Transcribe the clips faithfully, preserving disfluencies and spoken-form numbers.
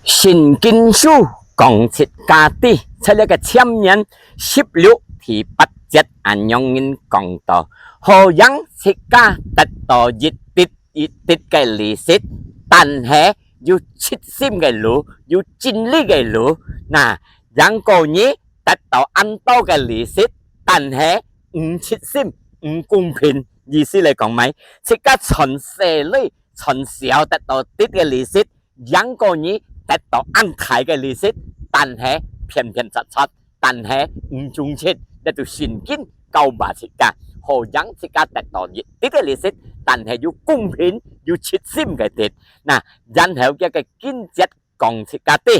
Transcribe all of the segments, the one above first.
聖經書講自家知，在這个箴言十六第八節恁樣人講到：好讓自家得到一滴一滴个利息，但係有直心个路，有真理个路。那，贏過你得到恁多个利息，但係毋直心，毋公平。意思來講，麼个？自家賺細鐳，賺少得到滴个利息，贏過你得到恁大个利息，但係偏偏煞煞，但係毋忠直，這就聖經教導自家，好讓自家得到一滴个利息，但係有公平、有直心个滴。那，然後這个經節講自家知，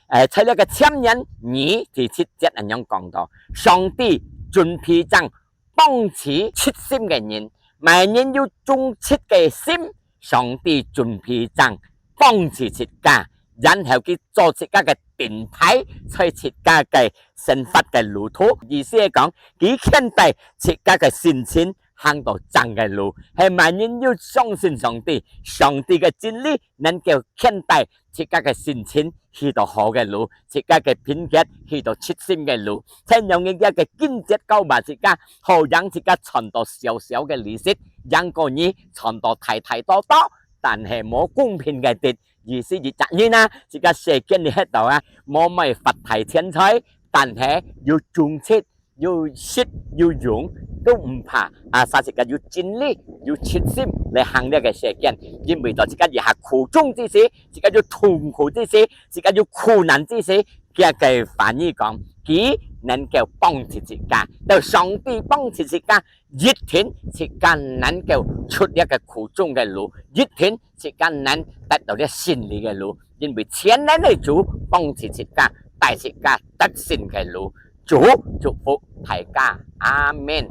誒，在這个箴言二第七節恁樣講到：上帝準備正 幫助直心个人，麼人有忠直个心，上帝準備正幫助自家，然後佢做自家个盾牌，在自家个生活个路途。意思係講，佢牽帶自家个信心行到正个路，係麼人有相信上帝，上帝个真理能夠牽帶 自家个信心去到好个路，自家个品格去到直心个路。在用這个經節教導自家，好讓自家賺到小小个利息，贏過你賺到大大多多，但係無公平个滴。意思一隻人啊，自家世間裡歇到啊，無麼个發大錢財，但係有忠直， 有食有用，都毋怕。啊，啥自家有真理，有直心來行這个世間。因為到自家一下苦衷之時，自家有痛苦之時，自家有苦難之時，佢个話語講，佢能夠幫助自家，到上帝幫助自家，一定自家能夠出這个苦衷个路，一定自家能得到這勝利个路。因為全能个主幫助自家，帶自家得勝个路。 主祝福大家，阿們。